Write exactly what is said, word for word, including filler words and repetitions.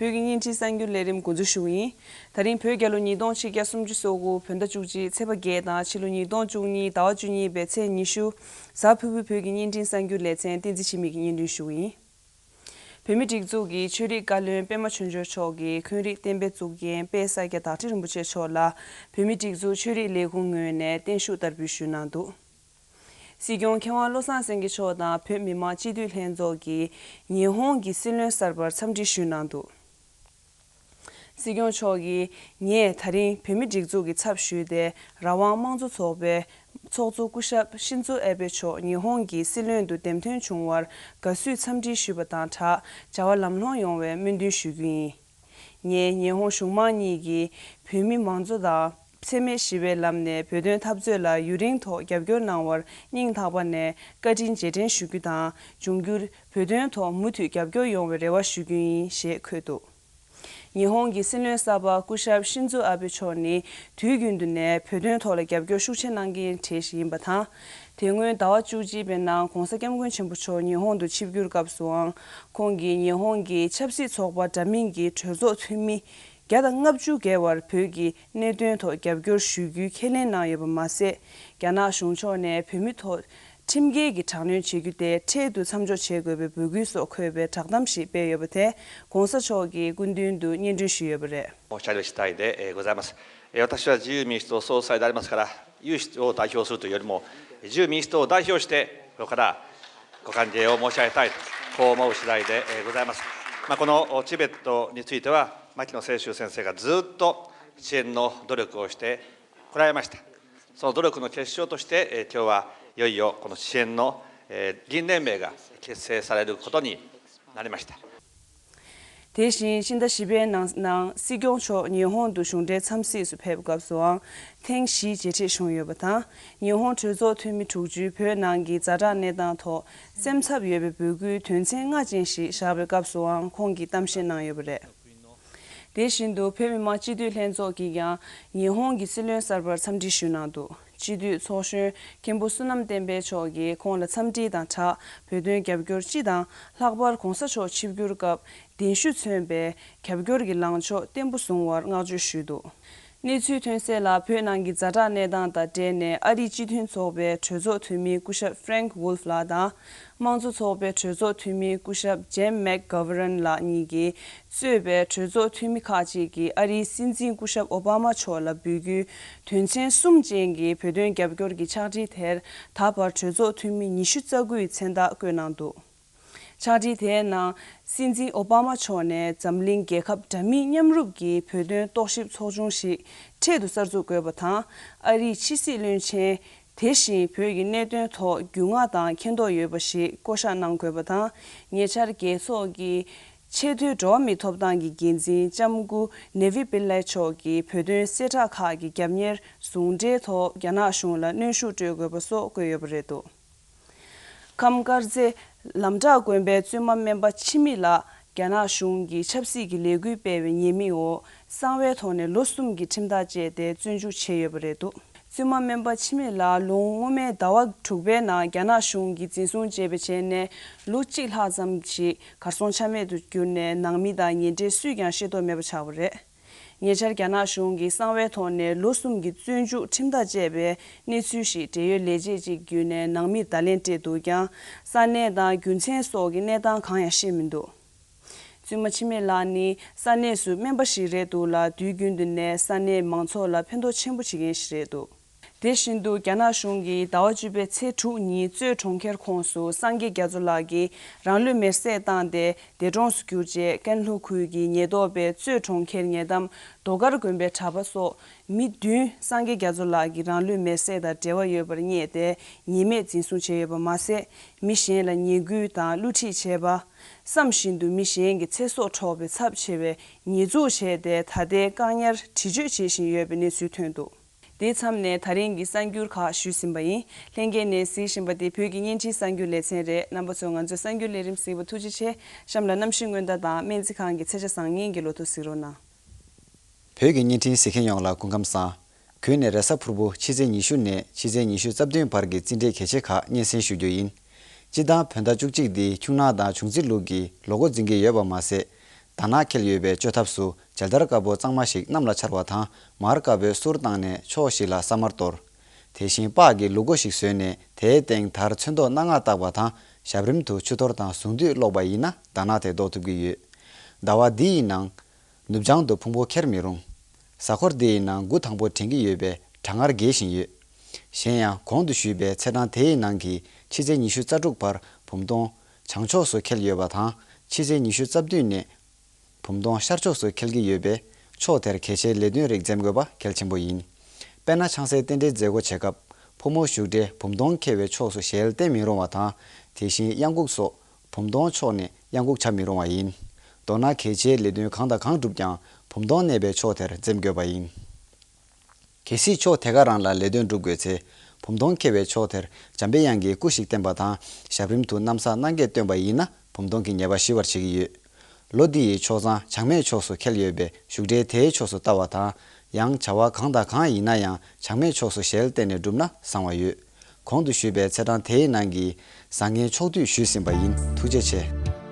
བོད་ཀྱི་བརྙན་འཕྲིན་གསར་འགྱུར་ལས་རིམ་འགོ་འཛུགས་ཞུ་གི་ཡིན། ད་རིང་བོད་རྒྱལ་ལོ་ཉིས་སྟོང་ཆིག་བརྒྱ་སུམ་ཅུ་སོ་དགུ་བོད་ཟླ་བཅུ་གཅིག་ཚེས་པ་བརྒྱད་དང་ཕྱི་ལོ་ཉིས་སྟོང་བཅུ་གཉིས་ཟླ་བ་བཅུ་གཉིས་པའི་ཚེས་ཉི་ཤུ། གཟའ་ཕུར་བུ། བོད་ཀྱི་བརྙན་འཕྲིན་གསར་འགྱུར་ལེ་ཚན་བསྟན་འཛིན་འཆི་མེད་ཀྱིས་སྙན་སྒྲོན་ཞུ་གི་ཡིན། བོད་མིའི་སྒྲིག་འཛུགས་ཀྱི་ཆོས་རིག་བཀའ་བློན་པད་མ་ཆོས་འབྱོར་མཆོག་གིས་འཁོན་རིགས་གཏན་འབེབས་གཙུག་རྒྱན་དཔལ་ས་སྐྱ་བདག་ཁྲི་རིན་པོ་ཆེ་མཆོག་ལ་བོད་མིའི་སྒྲིག་འཛུགས་ཆོས་རིག་ལས་ཁུངས་ངོས་ནས་བརྟན་བཞུགས་བསྟར་འབུལ་ཞུས་གནང་འདུག། སྲིད་སྐྱོང་མཁས་དབང་བློ་བཟང་སེང་གེ་མཆོག་དང་བོད་མི་མང་སྤྱི་འཐུས་ལྷན་ཚོགས་ཀྱིས་ཉི་ཧོང་གི་སྲིད་བློན་གསར་པར་འཚམས་འདྲི་ཞུས་གནང་འདུག། སྲིད་སྐྱོང་མཆོག་གིས། ངས་ད་རིང་བོད་མིའི་སྒྲིག་འཛུགས་ཀྱི་ཚབ་ཞུས་ཏེ། རང་དབང་དམངས་གཙོ་ཚོགས་པའི་ཚོགས་གཙོ་སྐུ་ཞབས་ཤིན་ཛོ་ཨེ་བྷེ་མཆོག་ཉི་ཧོང་གི་སྲིད་བློན་དུ་འདེམས་ཐོན་བྱུང་བར་དགའ་བསུའི་འཚམས་འདྲི་ཞུས་པ་དང་སྦྲགས་བྱ་བ་ལམ་ལྷོང་ཡོང་བའི་སྨོན་འདུན་ཞུ་རྒྱུ་ཡིན། ངས་ཉི་ཧོང་གཞུང་མང་གཉིས་ཀྱིས་བོད་མི་མང་གཙོ་དང་། འཚེ་མེད་ཞི་བའི་ལམ་ནས་བོད་དོན་འཐབ་རྩོད་ལ་ཡུན་རིང་ཐོག་རྒྱབ་སྐྱོར་གནང་བར་སྙིང་ཐག་པ་ནས་བཀའ་དྲིན་རྗེས་དྲན་ཞུ་རྒྱུ་དང་། འབྱུང་འགྱུར་བོད་དོན་ཐོག་མུ་མཐུད་རྒྱབ་སྐྱོར་ཡོང་བའི་རེ་བ་ཞུ་རྒྱུ་ཡིན་ཞེས་འཁོད་འདུག། ཉི་ཧོང་གི་སྲིད་བློན་གསར་པ་སྐུ་ཞབས་ཤིན་ཛོ་ཨ་བྷེ་མཆོག་ནི་དུས་རྒྱུན་དུ་ནས་བོད་དོན་ཐོག་ལ་རྒྱབ་སྐྱོར་ཤུགས་ཆེ་གནང་མཁན་གྲས་ཤིག་ཡིན་པ་དང་། དེ་སྔོན་ཟླ་བ་བཅུ་གཅིག་པའི་ནང་༧གོང་ས་༧སྐྱབས་མགོན་ཆེན་པོ་མཆོག་ཉི་ཧོང་དུ་ཆིབས་བསྒྱུར་སྐབས་སུའང་ཁོང་གིས་ཉི་ཧོང་གི་ཆབ་སྲིད་ཚོགས་པ་འདྲ་མིན་གྱི་གྲོས་ཚོགས་འཐུས་མི་བརྒྱ་དང་ལྔ་བཅུ་བརྒལ་བར་བོད་ཀྱི་གནད་དོན་ཐོག་རྒྱབ་སྐྱོར་ཞུ་རྒྱུའི་ཁས་ལེན་གནང་ཡོད་པ་མ་ཟད། རྒྱ་ནག་གཞུང་ཕྱོགས་ནས་བོད་མི་ཐོག་ཁྲིམས་འགལ་གྱི་དྲག་གནོན་བྱེད་རྒྱུ་དེ་འཕྲལ་དུ་མཚམས་འཇོག་བྱེད་དགོས་པའི་འབོད་སྐུལ་སོགས་འཁོད་པའི་བསྒྲགས་གཏམ་ཞིག་སྤེལ་ཡོད་པ་དེ་༧གོང་ས་མཆོག་གིས་སྐུ་མདུན་དུ་སྙན་སྒྲོན་ཞུས་ཡོད་པ་རེད།申し上げる次第で、えーございます。えー私は自由民主党を代表するというよりも、自由民主党を代表して、ここからご還元を申し上げたいと、こう思う次第で、えーございます。まあ、このチベットについては、牧野清舟先生がずっと支援の努力をしてこられました。その努力の結晶として、えー今日はいよいよこの支援の、えー議員連盟が結成されることになりました。 དེ་བཞིན་ཕྱི་ཟླ་བཞི་པའི་ནང་ནང་སྲིད་སྐྱོང་མཆོག་ཉི་ཧོང་དུ་གཞུང་འབྲེལ་འཚམས་གཟིགས་སུ་ཕེབས་སྐབས་སུའང་ཐེངས་བཞིའི་མཇལ་འཕྲད་བྱུང་ཡོད་པ་དང་། ཉི་ཧོང་གྲོས་ཚོགས་འཐུས་མི་དྲུག་ཅུས་བོད་ནང་གི་ཛ་དྲག་གནས་སྟངས་ཐོག་སེམས་འཚབ་ཡོད་པའི་འབོད་སྐུལ་དོན་ཚན་ལྔ་ཅན་ཞིག་བཞག་པའི་སྐབས་སུའང་ཁོང་གིས་གཏམ་བཤད་གནང་ཡོད་པ་རེད། དེ་བཞིན་དུ་བོད་མི་མང་སྤྱི་འཐུས་ལྷན་ཚོགས་ཀྱིས་ཀྱང་ཉི་ཧོང་གི་སྲིད་བློན་གསར་པར་འཚམས་འདྲི་ཞུས་གནང་འདུག། སྤྱི་འཐུས་ཚོགས་གཞོན་མཁན་པོ་བསོད་ནམས་བསྟན་འཕེལ་མཆོག་གིས་ཁོང་ལ་འཚམས་འདྲི་དང་སྦྲགས་བོད་དོན་རྒྱབ་སྐྱོར་སྤྱི་དང་། ལྷག་པར་༧གོང་ས་མཆོག་ཆིབས་བསྒྱུར་སྐབས་གདན་ཞུ་མཚོན་པའི་རྒྱབ་སྐྱོར་གྱི་ལངས་ཕྱོགས་བརྟན་པོ་བཟུང་བར་བསྔགས་བརྗོད་ཞུས་འདུག། གནས་ཚུལ་ཐོན་གསལ་ལ། བོད་ནང་གི་ཛ་དྲག་གནས་སྟངས་དང་འབྲེལ་ནས་ཨ་རིའི་སྤྱི་མཐུན་ཚོགས་པའི་གྲོས་ཚོགས་འཐུས་མི་སྐུ་ཞབས་Frank Wolf ལགས་དང་། དམངས་གཙོ་ཚོགས་པའི་གྲོས་ཚོགས་འཐུས་མི་སྐུ་ཞབས་Jim McGovern ལགས་གཉིས་ཀྱིས་གཙོས་པའི་གྲོས་ཚོགས་འཐུས་མི་ཁག་ཅིག་གིས་ཨ་རིའི་སྲིད་འཛིན་སྐུ་ཞབས་ཨོ་བྷ་མ་མཆོག་ལ་འབོད་སྐུལ་དོན་ཚན་གསུམ་ཅན་གྱི་བོད་དོན་རྒྱབ་སྐྱོར་གྱི་ཕྱག་བྲིས་དེར་ད་བར་གྲོས་ཚོགས་འཐུས་མི་ཉི་ཤུ་རྩ་དགུ་ཡི་མཚན་རྟགས་བཀོད་གནང་འདུག། ཕྱག་བྲིས་དེའི་ནང་། སྲིད་འཛིན་ཨོ་བྷ་མ་མཆོག་ནས་འཛམ་གླིང་རྒྱལ་ཁབ་འདྲ་མིན་མཉམ་རུབ་ཀྱིས་བོད་དོན་རྟོག་ཞིབ་ཚོགས་ཆུང་ཞིག་འཕྲལ་དུ་གསར་འཛུགས་དགོས་པ་དང་། ཨ་རིའི་ཕྱི་སྲིད་བློན་ཆེན་དེ་བཞིན་བོད་ཀྱི་གནད་དོན་ཐོག་རྒྱུས་མངའ་དང་མཁྱེན་རྟོགས་ཡོད་པ་ཞིག་བསྐོ་གཞག་གནང་དགོས་པ་དང་། ཉེ་ཆར་རྒྱལ་ཚོགས་ཀྱི་ཆེས་མཐོའི་འགྲོ་བ་མིའི་ཐོབ་ཐང་གི་འགན་འཛིན་ལྕམ་སྐུ་ནེ་ཝི་པི་ལེ་མཆོག་གིས་བོད་དོན་གསལ་བསྒྲགས་ཁག་གི་རྒྱབ་གཉེར་ཟུང་འབྲེལ་ཐོག་རྒྱ་ནག་གཞུང་ལ་གནོན་ཤུགས་སྤྲོད་དགོས་པ་སོགས་བཀོད་ཡོད་པ་རེད་འདུག། ཁམས་དཀར་མཛེས་ལམ་བྲག་དགོན་པའི་བཙུན་མ་སྨན་པ་འཆི་མེད་ལགས་རྒྱ་ནག་གཞུང་གི་ཆབ་སྲིད་ཀྱི་ལས་འགུལ་སྤེལ་བའི་ཉེས་དམིགས་འོག་གསང་བའི་ཐོག་ནས་ལོ་གསུམ་གྱི་ཁྲིམས་ཐག་བཅད་དེ་བཙོན་འཇུག་བྱས་ཡོད་པ་རེད་འདུག། བཙུན་མ་སྨན་པ་འཆི་མེད་ལགས་ལོ་ངོ་སྔོན་མའི་ཟླ་བ་དྲུག་པའི་ནང་རྒྱ་ནག་གཞུང་གིས་འཛིན་བཟུང་བྱས་པའི་རྗེས་ནས་ལོ་གཅིག་ལྷག་ཙམ་ཞིག་གར་སོང་ཆ་མེད་དུ་གྱུར་ནས་ནང་མི་དང་ཉེ་འབྲེལ་སུས་ཀྱང་ཤེས་རྟོགས་མེད་པ་ཆགས་པ་རེད། ཉེ་ཆར་རྒྱ་ནག་གཞུང་གིས་གསང་བའི་ཐོག་ནས་ལོ་གསུམ་གྱི་བཙོན་འཇུག་ཁྲིམས་ཐག་བཅད་པའི་གནས་ཚུལ་ཞིག་འབྲེལ་ཡོད་ལས་བྱེད་ཅིག་བརྒྱུད་ནས་ནང་མིར་བརྡ་ལན་སྤྲད་འདུག་ཀྱང་། ས་གནས་དང་རྒྱུ་མཚན་སོགས་ཀྱི་གནས་སྟངས་གང་ཡང་ཤེས་མི་འདུག། བཙུན་མ་འཆི་མེད་ལགས་ནི་ས་གནས་སུ་སྨན་པ་ཞིག་རེད་འདུག་ལ། དུས་རྒྱུན་དུ་ནས་ས་གནས་མང་ཚོགས་ལ་ཕན་ཐོགས་ཆེན་པོ་བྱེད་མཁན་ཞིག་རེད་འདུག། དེ་བཞིན་དུ་རྒྱ་ནག་གཞུང་གིས་ཟླ་བ་བཅུ་པའི་ཚེས་དྲུག་ཉིན་གཙོས་གྲོང་ཁྱེར་ཁོངས་སུ་སངས་རྒྱས་རྒྱ་མཚོ་ལགས་ཀྱིས་རང་ལུས་མེར་སྲེག་བཏང་སྟེ་འདས་གྲོངས་སུ་གྱུར་རྗེས། ཀན་ལྷོ་ཁུལ་གྱི་ཉེན་རྟོག་པས་གཙོས་གྲོང་ཁྱེར་ཉེ་འགྲམ་རྡོ་དཀར་དགོན་པའི་གྲྭ་པ་སོགས་མི་བདུན་སངས་རྒྱས་རྒྱ་མཚོ་ལགས་ཀྱི་རང་ལུས་མེར་སྲེག་དང་འབྲེལ་བ་ཡོད་པར་བསྙད་དེ་ཉེས་མེད་འཛིན་བཟུང་བྱས་ཡོད་པ་མ་ཟད། མི་གཞན་ལ་ཉེས་སྐུལ་དང་བསླུ་ཁྲིད་བྱས་པ། བསམ་བཞིན་དུ་མི་གཞན་གྱི་ཚེ་སྲོག་འཕྲོག་པའི་ཚབས་ཆེ་བའི་ཉེས་འཛུགས་བྱས་ཏེ་ད་ལྟའི་བཀག་ཉར་དྲི་གཅོད་བྱེད་བཞིན་ཡོད་པའི་གནས་ཚུལ་ཐོན་འདུག། དེ་མཚམས་ནས་ད་རིང་གི་གསར་འགྱུར་ཁག་ཞུས་ཟིན་པ་ཡིན། ལྷན་རྒྱས་ནས་གཟིགས་བཞིན་པ་དེ་བོད་ཀྱི་བརྙན་འཕྲིན་གསར་འགྱུར་ལེ་ཚན་རེད། རྣམ་པ་ཚོས་ང་ཚོའི་གསར་འགྱུར་ལས་རིམ་གཟིགས་པར་ཐུགས་རྗེ་ཆེ། གཤམ་ལ་གནམ་གཤིས་སྔོན་བརྡ་དང་སྨན་རྩིས་ཁང་གི་ཚེས་ཆ་བཟང་ངན་གྱི་ལོ་ཐོ་གཟིགས་རོགས་གནང་། བོད་ཀྱི་བརྙན་འཕྲིན་གཟིགས་མཁན་ཡོངས་ལ་སྐུ་ཁམས་བཟང་། གུས་ནས་རེས་གཟའ་ཕུར་བུ་ཕྱི་ཚེས་ཉི་ཤུ་ནས་ཕྱི་ཚེས་ཉི་ཤུ་རྩ་བདུན་བར་གྱི་རྩིས་འབྲས་གལ་ཆེ་ཁག་སྙན་སེང་ཞུ་རྒྱུ་ཡིན། སྤྱིར་བཏང་བོད་ཟླ་བཅུ་གཅིག་འདི་ཁྱུང་ནག་དང་བྱུང་རྩིས་ལུག་གི་ལོ་འགོ་འཛིན་གྱི་ཡོད་པ་མ་ཟད། དར་ནག་འཁེལ་ཡོད་པའི་གཅོད་ཐབས་སུ་མཇལ་དར་དཀར་པོ་གཙང་མ་ཞིག་གནམ་ལ་འཕྱར་བ་དང་། མར་དཀར་པོའི་གསུར་བཏང་ནས་ཕྱོགས་ཤིག་ལ་ས་མར་གཏོར། དེ་བཞིན་སྤགས་ཀྱི་ལུག་མགོ་ཞིག་བཟོས་ནས་དེའི་སྟེང་དར་ཚོན་མདོག་སྣ་ལྔ་བཏགས་པ་དང་། ཞབས་རིམ་དུ་ཆུ་གཏོར་དང་གཟུངས་བསྡུས་ཀློག་པ་ཡིན་ན་དར་ནག་དེ་ཟློག་ཐུབ་ཀྱི་ཡོད། ཟླ་བ་འདི་ཡི་ནང་། ནུབ་བྱང་དུ་ཕུང་པོ་འཁྱེར་མི་རུང་། གཟའ་འཁོར་འདི་ཡི་ནང་དགུ་དང་པོ་འདྲེན་གྱི་ཡོད་པས་གྲང་ངར་རྒྱས་བཞིན་ཡོད། གཞན་ཡང་གོང་དུ་ཞུས་པའི་ཚེས་གྲངས་དེ་ཡི་ནང་གི་ཕྱི་ཚེས་ཉི་ཤུ་རྩ་དྲུག་བར་བུམ་སྟོང་བྱང་ཕྱོགས་སུ་འཁེལ་ཡོད་པ་དང་། ཕྱི་ཚེས་ཉི་ཤུ་རྩ་བདུན་ནས་བུམ་སྟོང་ཤར་ཕྱོགས་སུ་འཁེལ་གྱི་ཡོད་པས། ཕྱོགས་དེར་གལ་ཆེའི་ལས་དོན་རིགས་འཛེམ་དགོས་པ་གལ་ཆེན་པོ་ཡིན། དཔེར་ན། ཆང་སའི་རྟེན་འབྲེལ་མཛད་སྒོ་བྱེད་སྐབས། ཕོ་མོ་བཞུགས་གྲལ་བུམ་སྟོང་འཁེལ་བའི་ཕྱོགས་སུ་ཞལ་བསྟན་མི་རུང་བ་དང་། དེ་བཞིན་གཡང་འགུགས་སོགས་བུམ་སྟོང་ཕྱོགས་ནས་གཡང་འགུགས་བྱ་མི་རུང་བ་ཡིན། མདོར་ན། གལ་ཆེའི་ལས་དོན་གང་དང་གང་བསྒྲུབ་ཀྱང་བུམ་སྟོང་གནས་པའི་ཕྱོགས་དེར་འཛེམ་དགོས་པ་ཡིན། གལ་སྲིད་ཕྱོགས་དེ་ག་རང་ལ་ལས་དོན་བསྒྲུབ་དགོས་ཚེ། བུམ་སྟོང་འཁེལ་བའི་ཕྱོགས་དེར་འཇམ་པའི་དབྱངས་ཀྱི་སྐུ་ཞིག་བསྟན་པ་དང་། ཞབས་རིམ་དུ་ན་བཟའ་སྣ་བརྒྱད་སྟོན་པ་ཡིན་ན་བུམ་སྟོང་གི་ཉེས་པ་ཞི་བར་བྱེད་ཀྱི་ཡོད། ལོ་འདི་ཡི་ཕྱོགས་བཟང་བྱང་སྨད་ཕྱོགས་སུ་འཁེལ་ཡོད་པས། བཞུགས་གྲལ་དེའི་ཕྱོགས་སུ་ལྟ་བ་དང་། ཡང་བྱ་བ་གང་དང་གང་ཡིན་ན་ཡང་བྱང་སྨད་ཕྱོགས་སུ་ཞལ་བསྟན་ནས་བསྒྲུབས་ན་བཟང་བ་ཡོད། གོང་དུ་ཞུས་པའི་ཚེས་གྲངས་དེའི་ནང་གི་བཟང་ངན་ཕྱོགས་བསྡུས་ཞུས་ཟིན་པ་ཡིན། ཐུགས་རྗེ་ཆེ།